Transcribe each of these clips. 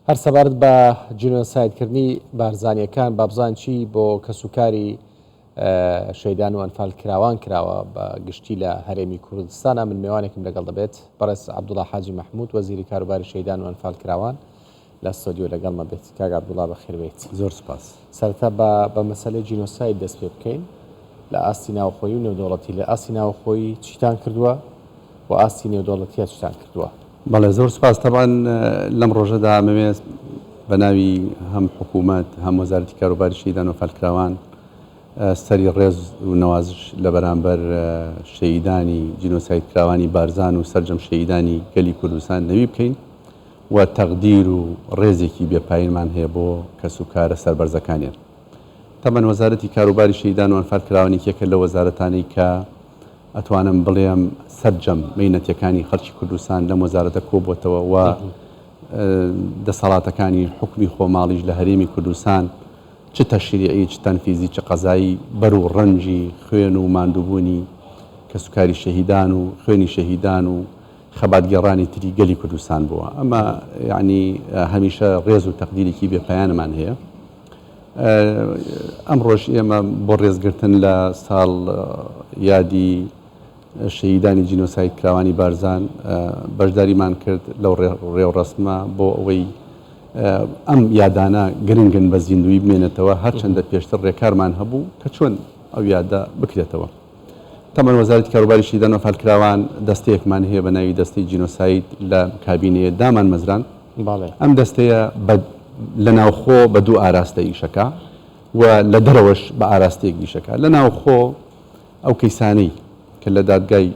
هەر سەبارەت بە جینۆسایدکردنی بارزانییەکان با بزانین چی بۆ کەسوکاری شەیدان و ئەنفالکراوان کراوە بە گشتی لە هەرێمی کوردستانە. من مێوانێکم لەگەڵ دەبێت، بەڕێز عەبدوڵا حاجی مەحمود، وەزیری کاروباری شەیدان و ئەنفالکراوان لە ستۆدیۆ لەگەڵمە بێت. کاک عەبدوڵا بەخێربێیت. زۆر سوپاس. سەرەتا با بە مەسەلەی جینۆساید دەست پێ بکەین لە ئاستی ناوخۆیی و نێودەوڵەتی. لە ئاستی ناوخۆیی چیتان کردووە و ئاستی نێودەوڵەتییا چیتان کردووە؟ بەڵێ زۆر سوپاس. تەبعەن لەم ڕۆژەدا ئەمەوێ بە ناوی هەم حکوومەت هەم وەزارەتی کاروباری شەهیدان و ئەنفالکراوان سەری ڕێز و نەوازش لە بەرامبەر شەهیدانی جینۆسایدکراوانی بارزان و سەرجەم شەهیدانی گەلی کوردستان نەوی بکەین و تەقدیر و ڕێزێکی بێ پایینمان هەیە بۆ کەسوکارە سەربەرزەکانیان. تەبعەن وەزارەتی کاروباری شەهیدان و ئەنفالکراوان یەکێکە لەو وەزارەتانەی کە ئەتوانم بڵێم سەرجەم مەینەتیەکانی خەڵکی کوردستان لەم وەزارەتە کۆبۆتەوە و دەسەڵاتەکانی حوکمی خۆماڵیش لە هەرێمی کوردستان چ تەشریعی چ تەنفیزی چ قەزایی بەر و ڕەنجی خوێن و ماندووبوونی کەسوکاری شەهیدان و خوێنی شەهیدان و خەباتگێڕانی تری گەلی کوردستان بووە. ئەمە یەعنی هەمیشە ڕێز و تەقدیرێکی بێ پایانمان هەیە. ئەمڕۆش ئێمە بۆ ڕێزگرتن لە ساڵ یادی شەهیدانی جینۆساید کراوانی بارزان بەشداریمان کرد لەو ڕێوڕەسمە بۆ ئەوەی ئەم یادانە گرنگن بە زیندووی بمێنێتەوە هەرچەندە پێشتر ڕێکارمان هەبوو کە چۆن ئەو یادە بکرێتەوە. تەبعەن وەزارەتی کاروباری شەهیدان و ئەنفالکراوان دەستەیەکمان هەیە بە ناوی دەستەی جینۆساید لە کابینەیە دامانمەزراند. ئەم دەستەیە بە لە ناوخۆ بە دوو ئاراستە ئیشەکا و لە دەرەوەش بە ئاراستەیەک ئیشەکا. لە ناوخۆ ئەو کەیسانەی کە لە دادگای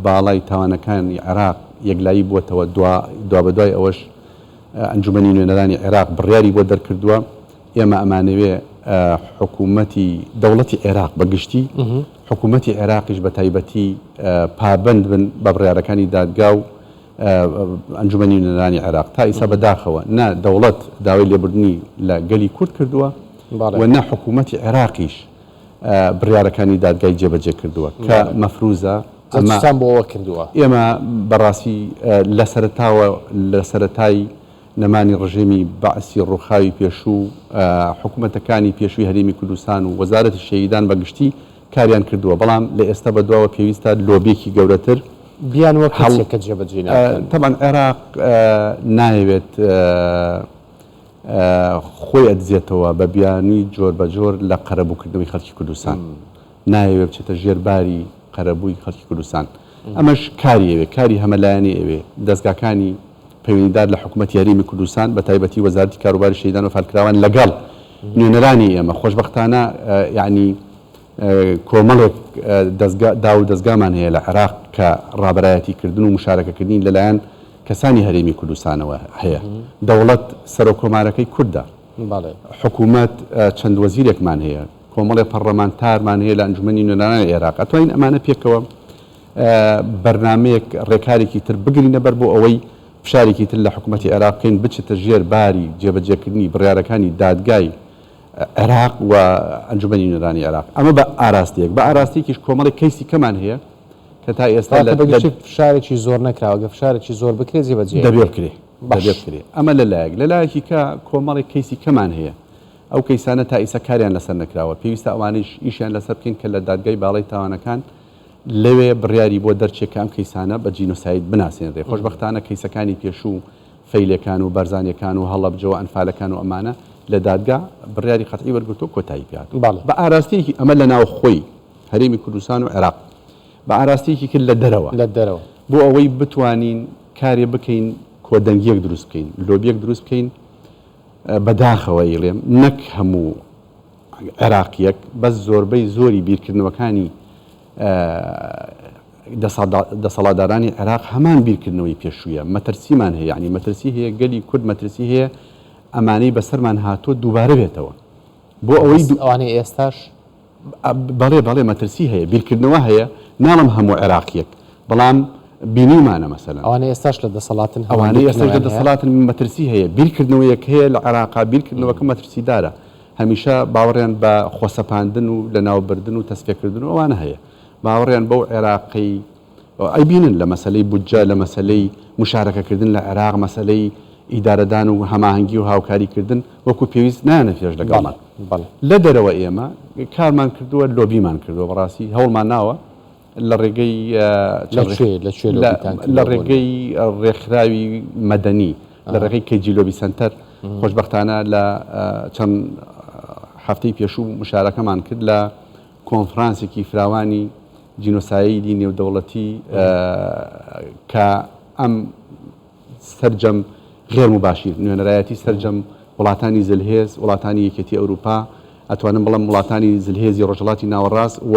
باڵای تاوانەکانی عێراق یەکلایی بووەتەوە دوا دوابەدوای ئەوەش ئەنجومەنی نوێنەرانی عێراق بڕیاری بۆ دەرکردووە ئێمە ئەمانەوێ حکوومەتی دەوڵەتی عێراق بە گشتی، حکوومەتی عێراقیش بە تایبەتی پابەند بن بە بڕیارەکانی دادگا و ئەنجومەنی نوێنەرانی عێراق. تا ئیستا بە داخەوە نە دەوڵەت داوای لێبوردنی لە گەلی کورد کردووە و نە حکوومەتی عێراقیش بڕیارەکانی دادگای جێبەجێ کردووە کە مەفروزە ئەمە. چیتان بۆ ئەوە کردووە؟ ئێمە بەڕاستی لە سەرەتاوە لە سەرەتای نەمانی ڕژێمی بەعسی ڕووخاوی پێشوو، حکومەتەکانی پێشووی هەرێمی کوردستان و وەزارەتی شەهیدان بە گشتی کاریان کردووە، بەڵام لە ئێستا بەدواوە پێویستە لۆبیەکی گەورەتر بیانووە هەڵ کەسێک کە جێبەجێی ناکەن. تەبعەن عێراق نایەوێت خۆی ئەدزێتەوە بە بیانووی جۆربەجۆر لە قەرەبووکردنەوەی خەڵکی کوردستان. نایەوێ بچێتە ژێر باری قەرەبووی خەڵکی کوردستان. ئەمەش کاری ئەوێ، کاری هەمەلایەنەی ئەوێ، دەزگاکانی پەیوەندیدار لە حکوومەتی هەرێمی کوردستان بە تایبەتی وەزارەتی کاروباری شەهیدان و ئەنفالکراوان لەگەڵ نوێنەرانی ئێمە، خۆشبەختانە یەعنی کۆمەڵێک دەزگا داو و دەزگامان هەیە لە عێراق کە ڕابەرایەتی کردن و مشارەکەکردنی لەلایەن کەسانی هەرێمی کوردستانەوە هەیە. دەوڵەت سەرۆک کۆمارەکەی کوردە. حکوومەت چەند وەزیرێکمان هەیە. کۆمەڵێ پەڕڵەمانتارمان هەیە لە ئەنجومەنی نوێنەرانی عێراق، ئەتوانین ئەمانە پێکەوە بەرنامەیەک ڕێکارێکی تر بگرینە بەر بۆ ئەوەی فشارێکی تر لە حکوومەتی عێراق بکەین بچێتە ژێر باری جێبەجێکردنی بڕیارەکانی دادگای عێراق و ئەنجومەنی نوێنەرانی عێراق. ئەمە بە ئاراستەیەک، بە ئاراستەیەکیش کۆمەڵێک کەیسی کەمان هەیە کە تا ئێستا لە بەگشتی فشارێکی زۆر نەکراوە، گەر فشارێکی زۆر بکرێت جێبەجێ دەبێ بکرێ دەبێ بکرێ. ئەمە لە لایەک، لە لایەکی کە کۆمەڵێک کەیسی کەمان هەیە ئەو کەیسانە تا ئیستا کاریان لەسەر نەکراوە، پێویستە ئەوانەیش ئیشیان لەسەر بکەین کە لە دادگای باڵای تاوانەکان لەوێ بڕیاری بۆ دەرچێ کە ئەم کەیسانە بە جینۆساید بناسێنرێ. خۆشبەختانە کەیسەکانی پێشوو فەیلەکان و بارزانیەکان و هەڵەبجە و ئەنفالەکان و ئەمانە لە دادگا بڕیاری قەتعی وەرگرتووە کۆتایی پێ هاتووە. بە ئاراستەیەکی ئەمە لە ناوخۆی هەرێمی کوردستان و عێراق، بە ئاراستەیەکی کرد لە دەرەوە. لە دەرەوە. بۆ ئەوەی بتوانین کارێ بکەین کۆدەنگیەک دروست بکەین، لۆبیەک دروست بکەین، بەداخەوە ئیڵێم نەک هەموو عێراقیەک بەس زۆربەی زۆری بیرکردنەوەکانی دەسەڵاتدارانی عێراق هەمان بیرکردنەوەی پێشوویە مەترسیمان هەیە یعنی مەترسی هەیە گەلی کورد مەترسی هەیە ئەمانەی بەسەرمان هاتووە دووبارە بێتەوە بۆ ئەوەی ئەوانەی ئێستاش بەڵێ بەڵێ مەترسی هەیە بیرکردنەوە هەیە ناڵم هەموو عێراقیەک بەڵام بینیومانە مەسەلەن. ئەوانەی ئێستاش لە دەسەڵاتن هەمان ئەوانەی ئێستاش لە بیرکردنەوەیان هەیە؟ دەسەڵاتن مەترسی هەیە بیرکردنەوەیەک هەیە لە عێراقا بیرکردنەوەکە مەترسیدارە هەمیشە باوەڕیان بە خۆسەپاندن و لەناوبردن و تەسفیەکردن و ئەوانە هەیە باوەڕیان بەو عێراقەی ئەیبینن لە مەسەلەی بودجە لە مەسەلەی مشارەکەکردن لە عێراق مەسەلەی ئیدارەدان و هەماهەنگی و هاوکاری کردن وەکو پێویست نایەنە پێش لەگەڵمان. لە دەرەوە ئێمە کارمان کردووە، لۆبیمان کردووە، بەڕاستی هەوڵمان ناوە لە ڕێگەی لە ڕێگەی ڕێکخراوی مەدەنی، لە ڕێگەی کەیجی لۆبی سەنتەر، خۆشبەختانە لە چەند هەفتەی پێشوو مشارەکەمان کرد لە کۆنفرانسێکی فراوانی جینۆسایدی نێودەوڵەتی کە ئەم سەرجەم غێر موباشیر نوێنەرایەتی سەرجەم وڵاتانی زلهێز، وڵاتانی یەکێتی ئەوروپا، ئەتوانم بڵێم وڵاتانی زلهێزی ڕۆژهەڵاتی ناوەڕاست و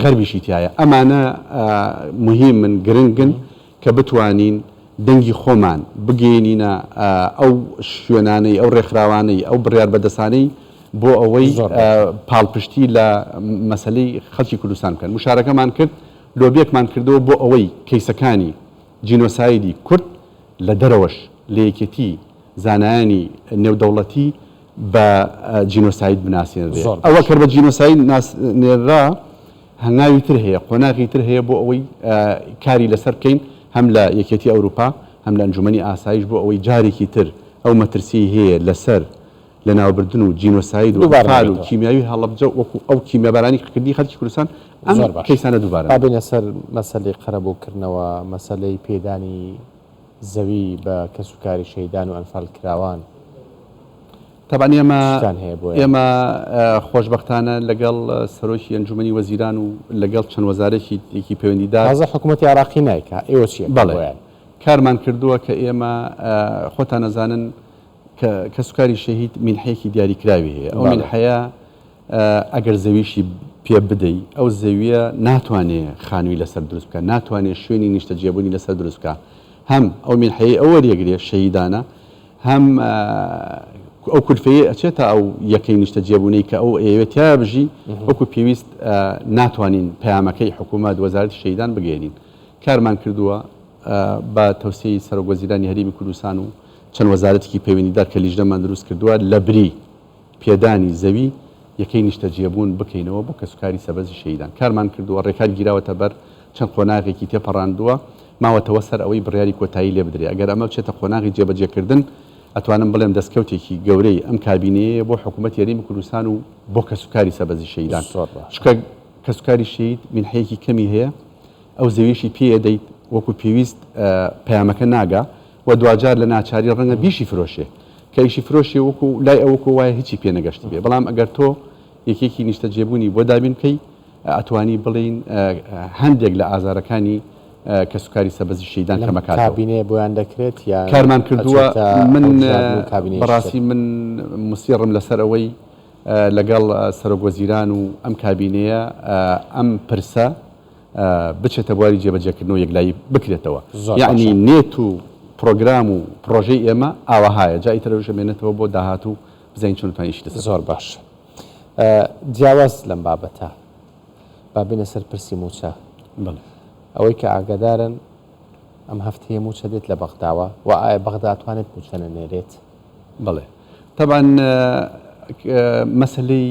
غەربیشی تیایە. ئەمانە موهیمن، گرنگن کە بتوانین دەنگی خۆمان بگەیەنینە ئەو شوێنانەی، ئەو ڕێکخراوانەی، ئەو بڕیاربەدەستانەی بۆ ئەوەی پاڵپشتی لە مەسەلەی خەڵکی کوردستان بکەن. مشارەکەمان کرد، لۆبیەکمان کردەوە بۆ ئەوەی کەیسەکانی جینۆسایدی کورد لە دەرەوەش لە یەکێتی زانایانی نێودەوڵەتی بە جینۆساید بناسێنرێ. ئەوە کە بە جینۆساید ناسێنرا هەنگاوی تر هەیە، قۆناغی تر هەیە بۆ ئەوەی کاری لەسەر بکەین هەم لە یەکێتی ئەوروپا هەم لە ئەنجومەنی ئاسایش بۆ ئەوەی جارێکی تر ئەو مەترسیەی هەیە لەسەر لەناوبردن و جینۆساید و ئەنفال و کیمیاوی هەڵەبجە وەکو ئەو کیمیابارانی قرکردنی خەلکی کوردستان ئەم کەیسانە دووبارە نەبنەوە. با بێینە سەر مەسەلەی قەرەبووکردنەوە، مەسەلەی پێدانی زەوی بە کەسوکاری شەهیدان و ئەنفالکراوان. تەبعەن ئێمە چیتان هەیە بۆیان؟ ئێمە خۆشبەختانە لەگەڵ سەرۆکی ئەنجومەنی وەزیران و لەگەڵ چەند وەزارەتێکی پەیوەندیدار. تازە حکومەتی عێراقی نایکا، ئێوە چی ئەکەن بەڵێ بۆیان؟ کارمان کردووە کە ئێمە خۆتان ئەزانن کە کەسوکاری شەهید مینحەیەکی دیاریکراوی هەیە، ئەو مینحەیە ئەگەر زەویشی پێ بدەی ئەو زەویە ناتوانێ خانووی لەسەر دروست بکە، ناتوانێ شوێنی نیشتەجێبوونی لەسەر دروست بکە، هەم ئەو مینحەیەی ئەو وەریەگرێ شەهیدانە، هەم ئەو کولفەیەی ئەچێتە ئەو یەکەی نیشتەجێبوونەی کە ئەو ئەیەوێ تیایا بژی، وەکو پێویست ناتوانین پەیامەکەی حکوومەت، وەزارەتی شەهیدان بگەیەنین. کارمان کردووە بە تەوسیەی سەرۆکوەزیرانی هەرێمی کوردستان و چەند وەزارەتێکی پەیوەندیدار کە لیژنەمان دروست کردووە لەبری پێدانی زەوی یەکەی نیشتەجێبوون بکەینەوە بۆ کەسوکاری سەربەرزی شەهیدان کارمان کردووە، ڕێکار گیراوەتە بەر، چەند قۆناغێکی تێپەڕاندووە، ماوەتەوە سەر ئەوەی بڕیاری کۆتایی لێ بدرێ، ئەگەر ئەمە بچێتە قۆناغی جێبەجێکردن ئەتوانم بڵێم دەستکەوتێکی گەورەی ئەم کابینەیەیە بۆ حکوومەتی هەرێمی کوردستان و بۆ کەسوکاری سەربەرزی شەهیدان، چونکە کەسوکاری شەهید مینحەیەکی کەمی هەیە، ئەو زەویەشی پێ ئەدەیت وەکو پێویست پەیامەکە ناگا و دواجار لە ناچاری ڕەنگە بیشی فرۆشێ کە ئیشی فرۆشێ وەکو لای ئەو وەکو وایە هیچی پێ نەگەشتبێ بەڵام ئەگەر تۆ یەکێکی نیشتەجێبوونی بۆ دابین بکەی ئەتوانی بڵێین هەندێک لە ئازارەکانی کەسوکاری سەبەزی شەیدان لەم کەمەکاتەوە. کابینەیە بۆیان دەکرێت یان کارمان کردووە ئەچێتە من هەڵبژاردن و کابینەیەکی تر؟ بەڕاستی من موسیڕم لەسەر ئەوەی لەگەڵ سەرۆک وەزیران و ئەم کابینەیە ئەم پرسە بچێتە بواری جێبەجێکردنەوە یەکلایی بکرێتەوە زۆر یەعنی باشە. نێت و پڕۆگرام و پڕۆژەی ئێمە ئاوەهایە جا ئیتر ئەویش ئەمێنێتەوە بۆ داهاتوو بزانین چۆن دەتوانین ئیشی لەسەر زۆر بکەین. باش جیاواز لەم بابەتە با بێینە سەر پرسی مووچە. بەڵێ. ئەوەی کە ئاگادارن ئەم هەفتەیە مووچە دێت لە بەغداوە و ئایا بەغدا ئەتوانێت مووچە نەنێرێت؟ بەڵێ تەبعەن مەسەلەی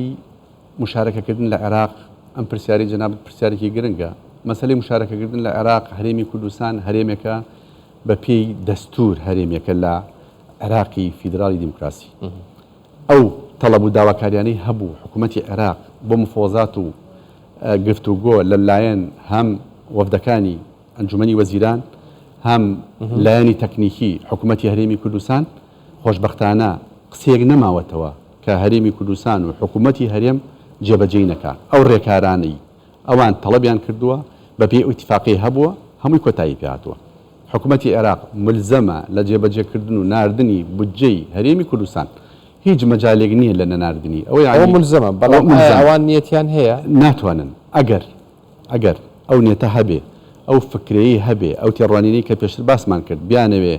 مشارەکەکردن لە عێراق، ئەم پرسیارەی جەنابت پرسیارێکی گرنگە. مەسەلەی مشارەکەکردن لە عێراق، هەرێمی کوردستان هەرێمێکە بە پێی دەستوور هەرێمێکە لە عێراقی فیدراڵی دیموکراسی. ئەو تەڵەب و داواکاریانەی هەبوو حکوومەتی عێراق بۆ مفەوەزات و گفتوگۆ لە لایەن هەم وەفدەکانی ئەنجومەنی وەزیران هەم لایەنی تەکنیکی حکوومەتی هەرێمی کوردستان خۆشبەختانە قسەیەک نەماوەتەوە کە هەرێمی کوردستان و حکوومەتی هەرێم جێبەجێی نەکا. ئەو رێکارانەی ئەوان تەڵەبیان کردووە بە پێی ئەو ئیتیفاقەی هەبووە هەمووی کۆتایی پێ هاتووە. حکوومەتی عێراق مولزەمە لە جێبەجێکردن و ناردنی بودجەی هەرێمی کوردستان. هیچ مەجالێک نییە لە نەناردنی. ئەوە ئەوە یەعنی مولزەمە، ئەوە بەڵام ئایا مولزەمە. ئەوان نیەتیان هەیە؟ ناتوانن. ئەگەر ئەگەر ئەو نیەتە هەبێ، ئەو فکرەیەی هەبێ، ئەو تێڕوانینەی کە پێشتر باسمان کرد، بیانەوێ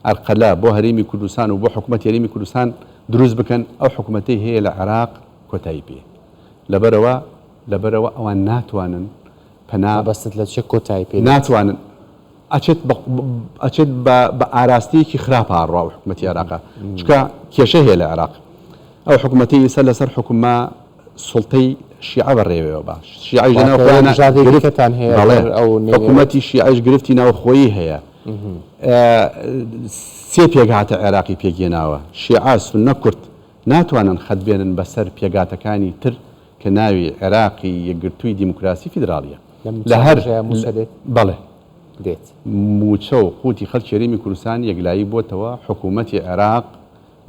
عەرقەلە بۆ هەرێمی کوردستان و بۆ حکومەتی هەرێمی کوردستان دروست بکەن، ئەو حکومەتەی هەیە لە عێراق کۆتایی پێ. لەبەرئەوە لەبەرئەوە ئەوان ناتوانن پەنا. مەبەستت لە چیە کۆتایی پێ دێت؟ ناتوانن. ئەچێت بە ئەچێت بە بە ئاراستەیەکی خراپا ئەڕوا ئەو حکومەتی عێراقە. چونکە کێشە هەیە لە عێراق. ئەو حکومەتەی ئیستا لەسەر حوکمە سوڵتەی شیعە بەڕێوەیەوە با شیعەیش لەناو واتە خۆیانا بژاردەی گرفت دیکەتان هەیە بەڵێ گەر ئەو نەینێرێت؟ حکومەتی شیعەیش گرفتی ناوخۆیی هەیە. سێ پێکهاتە عێراقی پێکهێناوە، شیعە، سوننە، کورد، ناتوانن خەت بێنن بەسەر پێکهاتەکانی تر کە ناوی عێراقی یەکگرتووی دیموکراسی فیدراڵییە. لەم لە چەند هەر ڕۆژەیا مووچە دێت؟ بەڵێ. دێت. مووچە و قوتی خەڵکی هەرێمی کوردستان یەکلایی بۆتەوە، حکوومەتی عێراق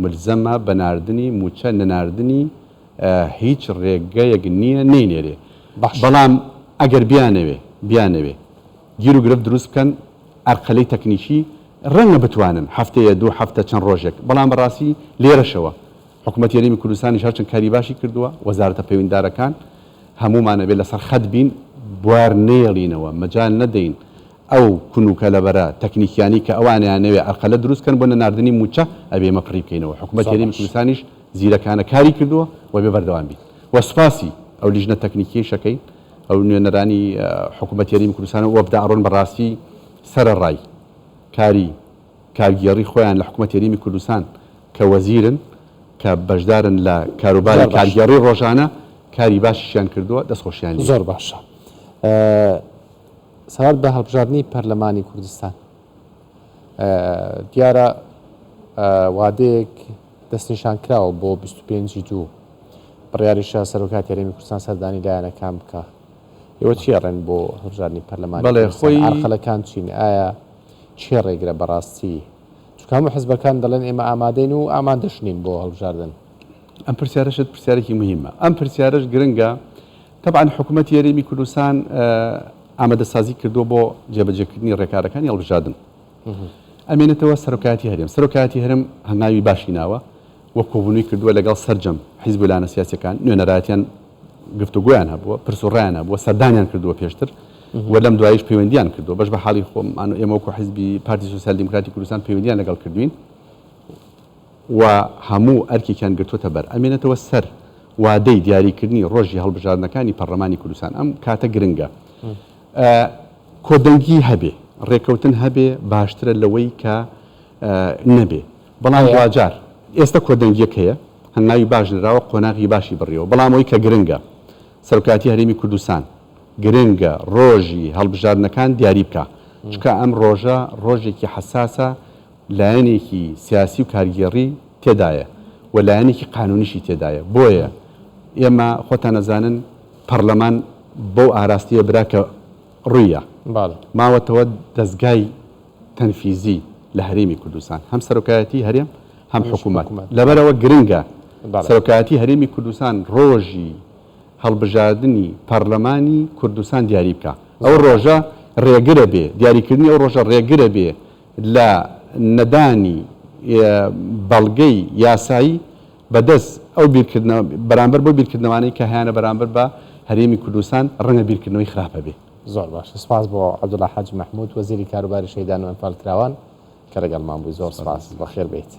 ملزەمە بە ناردنی مووچە، نەناردنی هیچ ڕێگەیەک نییە نەینێرێ. باشە. بەڵام ئەگەر بیانەوێ بیانەوێ گیروگرفت دروست بکەن، ئەرقەلەی تەکنیکی ڕەنگە بتوانن هەفتەیە دوو هەفتە چەند ڕۆژێک، بەڵام بەڕاستی لێرەشەوە حکومەتی هەرێمی کوردستانیش هەرچەند کاری باشی کردووە، وەزارەتە پەیوەندیدارەکان هەموومان ئەبێ لەسەر خەت بین، بوار نەیەڵینەوە، مەجال نەدەین ئەو کون و کەلەبەرە تەکنیکیانەی کە ئەوان ئەیانەوێ ئەرقەلە دروست کەن بۆ نەناردنی مووچە ئەبێ ئێمە پڕی بکەینەوە. حکومەتی زۆر هەرێمی باش. کوردستانیش زیرەکانە کاری کردووە و ئەبێ بەردەوام بین و سوپاسی ئەو لیژنە تەکنیکیەیش ئەکەین، ئەو نوێنەرانی حکومەتی هەرێمی کوردستان و وەفدە ئەڕۆن بەڕاستی سەرەڕای کاری کارگێڕی خۆیان لە حکومەتی هەرێمی کوردستان کە وەزیرن کە بەشدارن لە کاروباری زۆر باشە. کارگێڕی ڕۆژانە کاری باشیشیان کردووە دەستخۆشیان لێ. زۆر باشە. سەبارەت بە هەڵبژاردنی پەرلەمانی کوردستان دیارە وادەیەک دەستنیشان کراوە بۆ 25 دوو بڕیاریشە سەرۆکاتی هەرێمی کوردستان سەردانی لایەنەکان بکا. ئێوە چی ئەڕێن بۆ هەڵبژاردنی پەرلەمانی بەڵێ کوردستان؟ خۆی عەرقەلەکان چین؟ ئایا کێ ڕێگرە بەڕاستی؟ چونکە هەموو حزبەکان دەڵێن ئێمە ئامادەین و ئامادەش نین بۆ هەڵبژاردن. ئەم پرسیارەشت پرسیارێکی موهیمە. ئەم پرسیارەش گرنگە. تەبعەن حکوومەتی هەرێمی کوردستان ئامادەسازی کردووە بۆ جێبەجێکردنی ڕێکارەکانی هەڵبژاردن. ئەمێنێتەوە سەرۆکایەتی هەرێم. سەرۆکایەتی هەرێم هەنگاوی باشی ناوە و کۆبوونەوەی کردووە لەگەڵ سەرجەم حیزب و لایەنە سیاسییەکان، نوێنەرایەتیان گفتوگۆیان هەبووە، پرس و ڕایان هەبووە، سەردانیان کردووە پێشتر و لەم دواییش پەیوەندییان کردووە. بەش بە حاڵی خۆمان و ئێمە وەکوو حیزبی پارتی سۆسیال دیموکراتی کوردستان پەیوەندییان لەگەڵ کردووین و هەموو ئەرکێکیان گرتووەتە بەر. ئەمێنێتەوە سەر وادەی دیاریکردنی ڕۆژی هەڵبژاردنەکانی پەڕلەمانی کوردستان. ئەم کاتە گرنگە. کۆدەنگی هەبێ، ڕێکەوتن هەبێ باشترە لەوەی کە نەبێ، بەڵام دواجار ئێستا کۆدەنگیەک هەیە، هەنگاوی باش نراوە، قۆناغی باشی بڕیوە، بەڵام ئەوەی کە گرنگە سەرۆکایەتی هەرێمی کوردستان گرنگە ڕۆژی هەڵبژاردنەکان دیاری بکا، چونکە ئەم ڕۆژە ڕۆژێکی حەساسە لایەنێکی سیاسی و کارگێڕی تێدایە و لایەنێکی قانونیشی تێدایە، بۆیە ئێمە خۆتان ئەزانن پەڕلەمان بەو ئاراستەیە برا کە ڕوویە ماوەتەوە دەزگای تەنفیزی لە هەرێمی کوردستان هەم سەرۆکایەتی هەرێم هەم حکوومەت لەبەرەوە گرنگە سەرۆکایەتی هەرێمی کوردستان ڕۆژی هەڵبژاردنی پەڕلەمانی کوردستان دیاری بکا ئەو ڕۆژە ڕێگرە بێ دیاریکردنی ئەو ڕۆژە ڕێگرە بێ لە نەدانی بەڵگەی یاسایی بەدەست ئەو بیرکردنەوە بەرامبەر بەو بیرکردنەوانەی کە هەیانە بەرامبەر بە هەرێمی کوردستان ڕەنگە بیرکردنەوەی خراپ هەبێ. زۆر باشە سپاس بۆ عەبدوڵا حاجی مەحمود وەزیری کاروباری شەهیدان و ئەنفالکراوان کە لەگەڵمان بووی زۆر سپاس بەخێر بێیت.